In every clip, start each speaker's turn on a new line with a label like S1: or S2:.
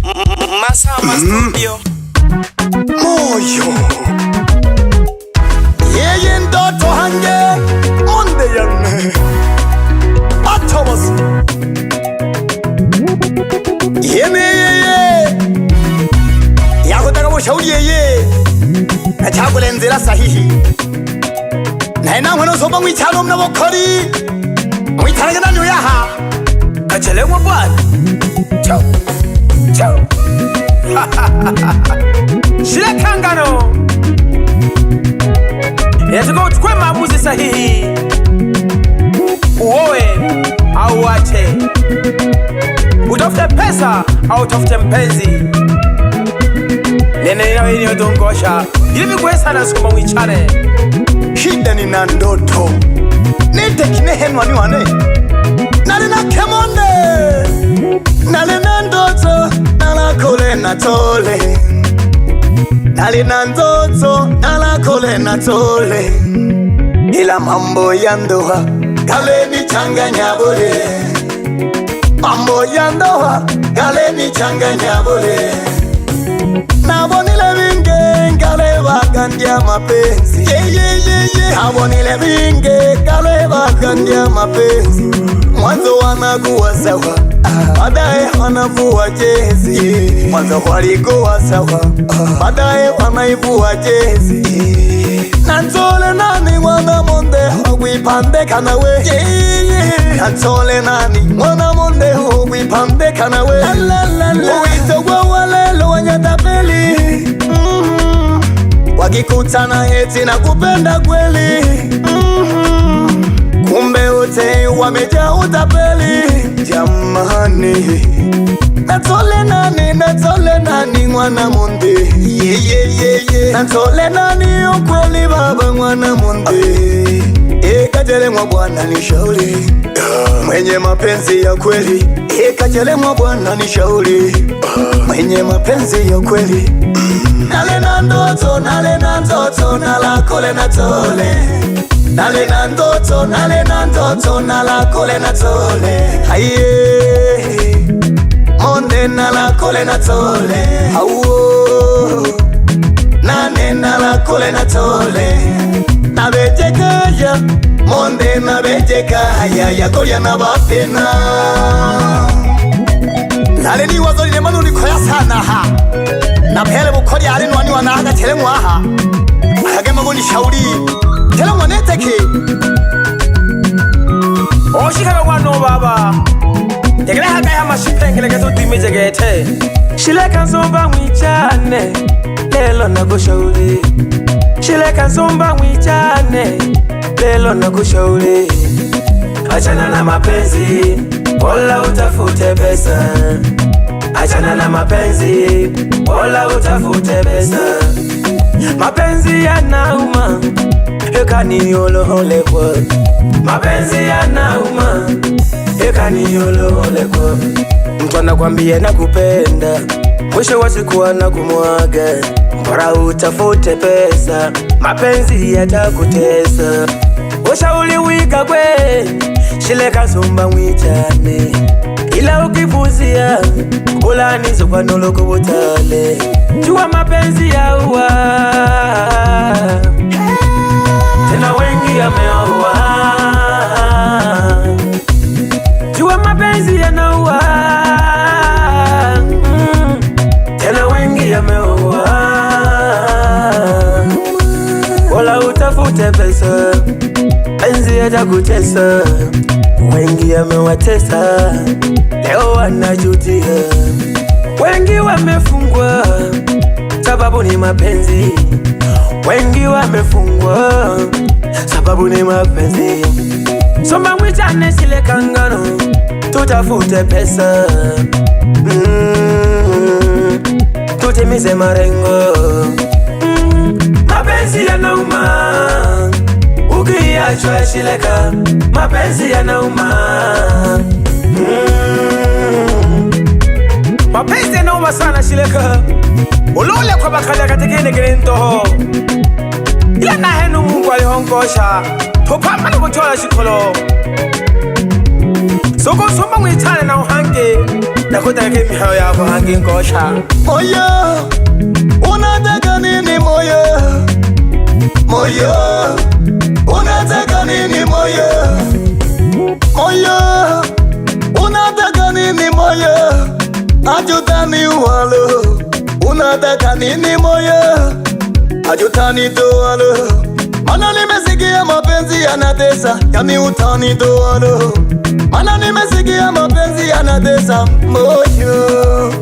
S1: Masama Studio.
S2: Moyo yeye ndoto hange monde yanne atabasi yene yeye yakutaka ushauri yeye nachagula nzira sahihi naye namwe nosoma mwichano mna bokori mwitarage nanyu yaha
S1: Kachelewa bwana. Chau. Chau. Shile kangano. Inatakiwa uchukue maamuzi sahihi. Uoe au uache. Utafute pesa au utafute mpenzi. Nene inawe inayodongosha. Ili migwesa na sukuma mwichane.
S2: Shida nina ndoto nitekinehenwa niwane nalina kemonde nalina ndoto nalakole natole nalina ndoto nalakole natole ila mambo ya ndoa kale nichanganya bure mambo ya ndoa kale nichanganya bure nabonile binge ngale bagandya mapenzi yeah, yeah, yeah, yeah. Nabonile binge kale bagandya mapenzi mwanzo wanakuwa sawa baadaye wanavua jezi mwanzo walikuwa sawa baadaye wanaivua jezi nanzole nani mwana monde ogwipandekana we nanzole nani mwana monde ogwipandekana we uwito gwa walelo wanyatapeli wakikutana eti na kupenda kweli kumbe wote wamejaa utapeli jamani natole nani natole nani mwana monde yeah, yeah, yeah, yeah. Natole nani ukweli baba mwana monde ekachelemwa bwana ni shauri mwenye mapenzi ya kweli ekachelemwa bwana ni shauri mwenye mapenzi ya kweli nale na ndoto nale na ndoto nalakole natole nale na ndoto nale na ndoto nalakole natole aiye monde nalakole natole auo nane nalakole natole nabejekaya monde nabejekaya yakolya nabapena nale niwazo lilemano likoya sana ha napele bukori ali nwani wanahaga telemwaha akagema ngo nishauri telemwa neteke
S1: Oshikaba mwana baba. Tegele hagaya mashipengele tudimijegete. Shileka nsomba mwichane. Lelo nakushauri. Shileka nsomba mwichane. Lelo nakushauri. Achana na mapenzi, wala utafute pesa. Achana na mapenzi, wala utafute pesa. Mapenzi yanauma, ekanioloholekwa. Mapenzi yanauma, ekanioloholekwa. Mtu anakwambia nakupenda, mwisho wa siku anakumwaga. Bora utafute pesa, mapenzi yatakutesa. Ushauri wika kwe, shileka sumba mwichane. Ila ukipuzia, ulanizo kwa noloko butale. Jua mapenzi yaua, tena wengi yameua. Jua mapenzi yanaua, tena wengi yameua. Wala utafute pesa, penzi yatakutesa. Wengi yamewatesa, leo wanajutia. Wengi wamefungwa, sababu ni mapenzi. Wengi wamefungwa, sababu ni mapenzi. Soma mwichane sile kangano, tutafute pesa. Tutimize marengo. Mapenzi yanauma, ukiachwa shileka. Mapenzi yanauma. Mapenzi yanauma sana shileka. Ulule kwa bakala katikini kirintoho. Ila nahenu Mungu alihongosha. Tupambane kuchola shikolo. Soko soma mwichane na uhange. Nakutaka mihayo yako hangi nkosha.
S2: Moyo unataka nini moyo? Moyo unataka nini moyo? Moyo unataka nini moyo? Ajutani walo unataka nini moyo? Ajutani toalo mana nimesikia mapenzi yanatesa, yami utani toalo mana nimesikia mapenzi yanatesa moyo.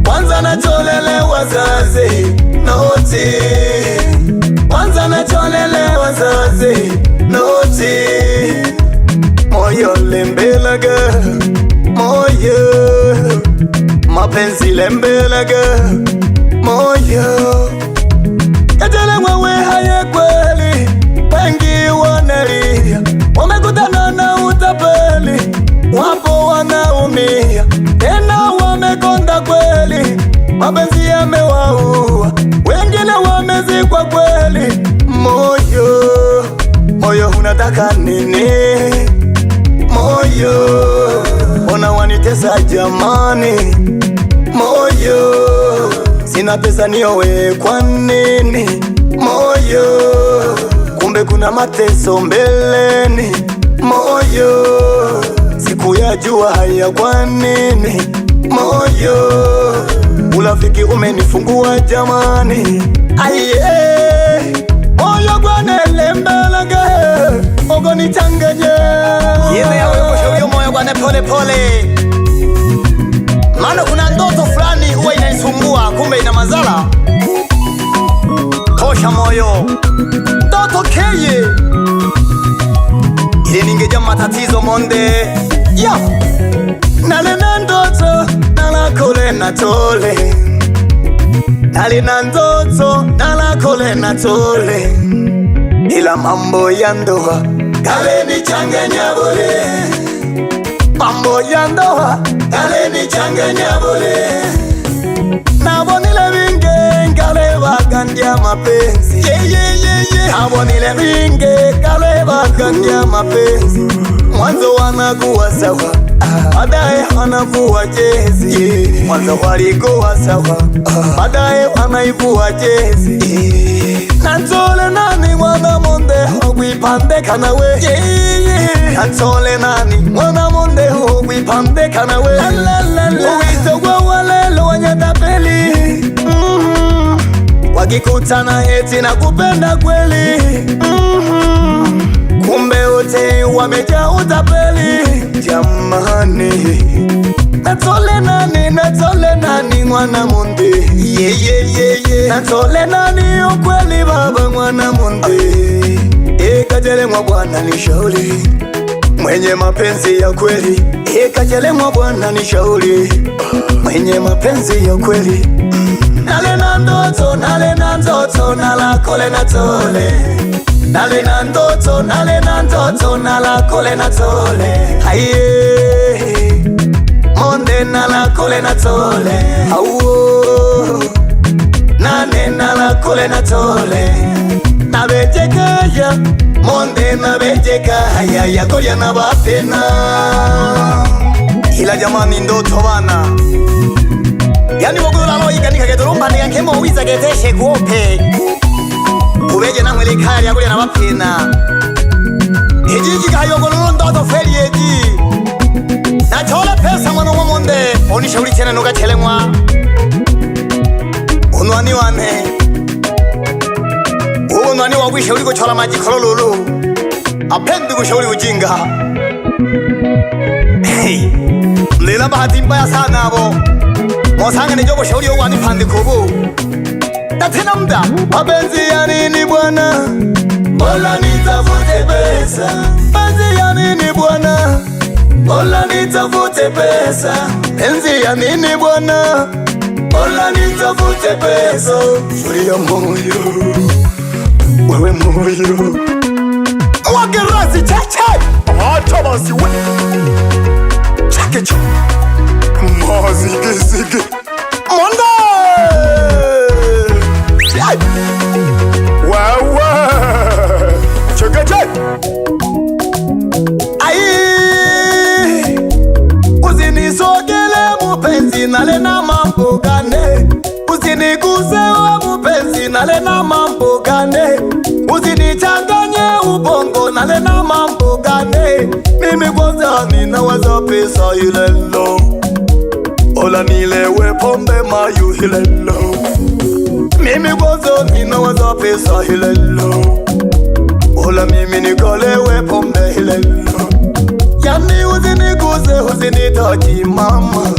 S2: Kwanza nacholele wazazi noti, kwanza nacholele wazazi noti, moyo lembelaga moyo, mapenzi lembelaga moyo, kajele mwewe haye kweli, wengi wanalia wamekutana na utapeli, wapo wanaumia tena wamekonda kweli, mapenzi yamewaua, wengine wamezikwa kweli. Moyo, moyo unataka nini? Moyo, ona wanitesa jamani. Moyo, sina pesa niowe kwa nini? Moyo, kumbe kuna mateso mbeleni. Moyo, siku ya jua haya kwa nini? Moyo, urafiki umenifungua jamani. Aiye, moyo gwanelembelage ogonichanganye
S1: Yeme
S2: yawe kushauri moyo gwane pole pole, maana kuna ndoto fulani huwa inanisumbua, kumbe ina madhara. Tosha moyo ndoto keye ile ningeja matatizo monde ya nalena ndoto nalakole natole nalena ndoto nalakole natole ila mambo ya ndoa kale nichanganya bure, mambo ya ndoa kale nichanganya bure, nabonile binge ngale bagandya mapenzi yeah, yeah, yeah, yeah. Nabonile binge kale bagandya mapenzi, mwanzo wanakuwa sawa baadaye wanakuwa jezi, mwanzo walikuwa sawa baadaye wanaivua jezi. Nansole nani mwana monde ogwipandekana we, nansole nani mwana monde ogwipandekana we, uwito gwa walelo wanyatapeli wakikutana eti na kupenda kweli kumbe wote wamejaa utapeli jamani. Natole nani, natole nani mwana monde ye ye ye ye, natole nani ukweli baba mwana monde. Ekajele mwa bwana ni shauri mwenye mapenzi ya kweli, ekajele mwa bwana ni shauri mwenye mapenzi ya kweli. Nale na ndoto, nale na ndoto, nala kole na tole, nale na ndoto, nale na ndoto, nala kole na tole, haiye monde nala kole na tole, auo nane nala kole na tole, nabejekaya monde nabejekaya yakolya na bapena. Ila jamani ndoto bana, yani wogulalo iganika gedurumba nkemo wiza geteshe kuope ubeje namwe likaya lyakulya na bapena ejiji kayogololo ndoto feli eji nachole pesa mwana wa monde onishauri tena nukachelemwa unwani wane unwani wakwishauri kuchola majikolo lulu apendi kushauri ujinga. Hey, mlila bahati mbaya sana abo mosange nijo kushauri wanipandi kubu na tena muda mapenzi ya nini bwana, bora nitafute pesa. Penzi ya nini bwana, bora nitafute pesa. Penzi ya nini bwana, bora nitafute pesa. Shauri ya moyo, wewe moyo wagerazi chache
S3: Acha basi we
S2: chakecho
S3: mazigizigi
S2: monde. Ay!
S3: Wewe chekeche
S2: Ai, usinisogele. Nalena mambo gane, usinichanganye ubongo, nalena mambo gane. Mimi kwanza ninawaza pesa ilelo, ola nilewe pombe mayu ilelo. Mimi kwanza ninawaza pesa ilelo, ola mimi nikolewe pombe ilelo. Yani usiniguse, usinitaji mama,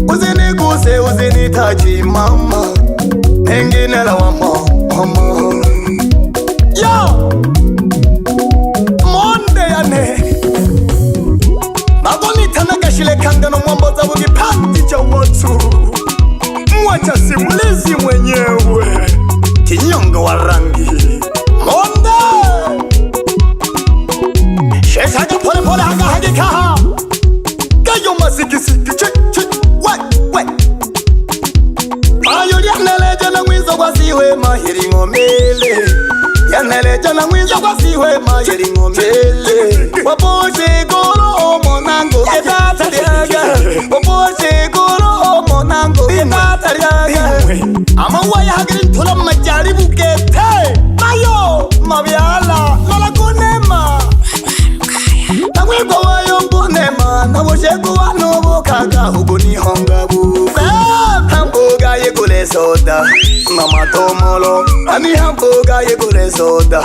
S2: usiniguse, usinitaji mama, engine lawama mama. Yo monde yane magonitana gashile kangano mwamboza bugipandi cha watu
S3: Mwacha simulizi mwenyewe
S2: kinyongo wa rangi monde sheshaga pole pole haga hagikaha
S3: kayo masikisiki che che
S2: we we ayo lyaneleja na mwizo gwasiwe mahiri ng'omele lyaneleja na mwizo gwasiwe mahiri ng'omele waposhikolo omonango getatalyaga waposhikolo omonango getatalyaga amawa yahagiri ntula mumajaribu gete mayo mabyala lola kunema namwigwa wayo ngunema nabushegu nubukaga ugu nihonga buka hambuga yegule soda namatomolo ani hambuga yegule soda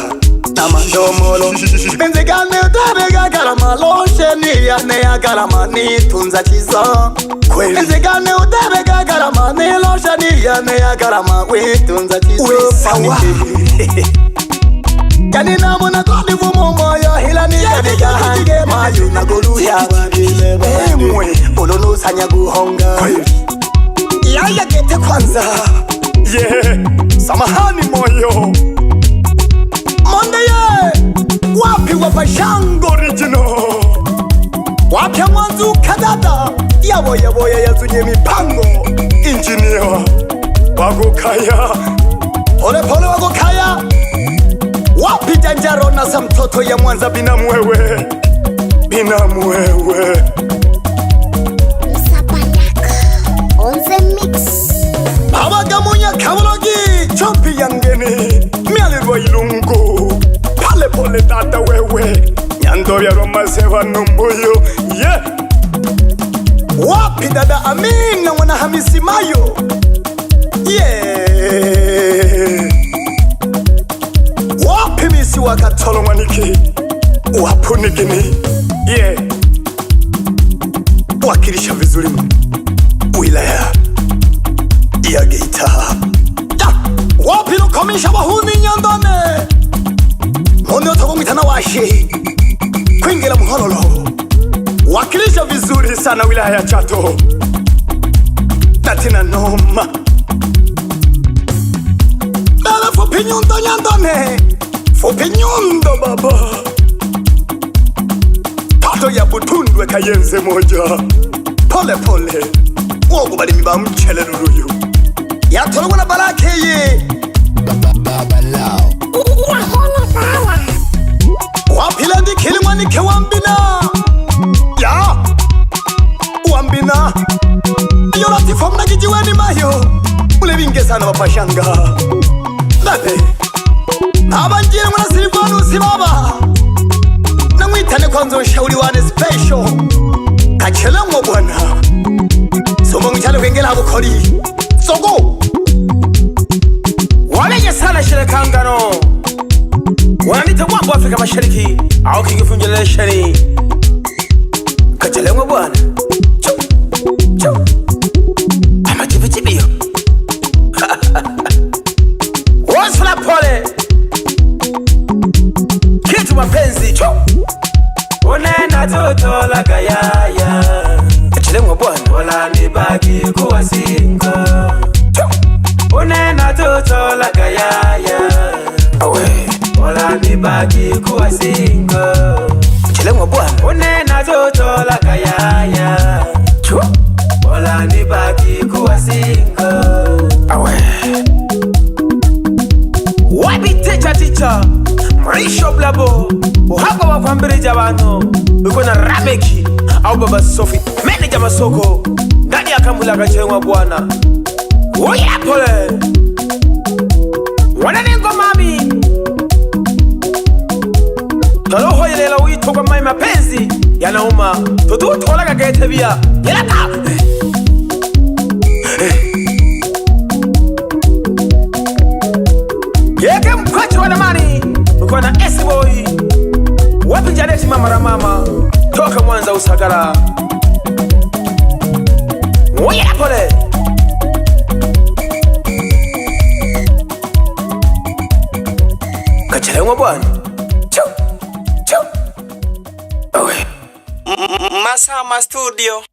S2: namatomolo benzigane utabega karama losheni yane ya karama nitunza chiza
S3: Kweli.
S2: enzigane utabega karama nilosheni yane ya karama witunza chiza
S3: We sawa.
S2: Yani namona twalivumo moyo hilani katika mayu na goluya babile
S3: Emwe.
S2: ulunusanya guhonga
S3: Kweli.
S2: yaya gete kwanza
S3: Yeah, samahani moyo
S2: monde ye wapi wapashango
S3: original
S2: wapya mwanzu kadada yaboyaboya yazunye mipango
S3: engineer wakukaya
S2: polepole wakokaya wapi janjarona za mtoto ya mwanza
S3: binamu wewe binamu wewe
S4: Msapalaka on the mix.
S2: abagamunya kabologi
S3: chompi yangeni myalirwa ilungu pale pole tata wewe nyandovya rwamaseva numbuyu ye
S2: wapi dada Amina mwana Hamisi Mayo yeah. Wapi misi wakatolo
S3: mwaniki wapunigini ye
S2: wakilisha vizuri wilaya ya Geita ya. Wapi lukomisha wahuni nyandone monde otogongwitana washe kwingela muhololo
S3: wakilisha vizuri sana wilaya ya Chato tatina noma
S2: baba fupi nyundo nyandone fupi nyundo
S3: baba tato ya Butundwe kayenze moja pole pole wogo balimi ba mchele luluyu
S2: yatologwa na barakeye wapila ndikili mwanike wambina
S3: ya
S2: wambina iyo latifa mnakijiweni mayo ulebinge sana bapashanga babe abanjire mwana silvanusi baba namwitane kwanza ushauri wane special kachelemwo bwana somo ngichale kwengela bukoli soko
S1: Waleje sana shirekangano wananita mwambo Afrika Mashariki au kingifunjelesheni kachelemwe bwana chu chu amachipitibio wasfula pole kitu mapenzi chu
S5: Unena tutola kayaya
S1: kachelemwe bwana
S5: Ola nibaki kuwa single
S1: chu
S5: Unena tutola kayaya
S1: awe
S5: Ola nibaki kuwa single
S1: kachelemwe bwana
S5: Unena tutola kayaya
S1: chu
S5: Ola nibaki kuwa single
S1: awe wabi teacher teacher mrisho blabo uhagwa wakwambirija abantu uko na rabeki au baba sofi manager masoko ndani ya kambula kachengwa bwana oyapole. Wananengo mami talohoyelela witogwa mai mapenzi yanauma totutolaga getebia yelaka yeke mkwachi wanamani ukiwa na S-boy wapi Janeti mama la mama toka Mwanza Usagara Uyela pole kachelewa bwana Chau chau. Owe.
S5: Masama Studio.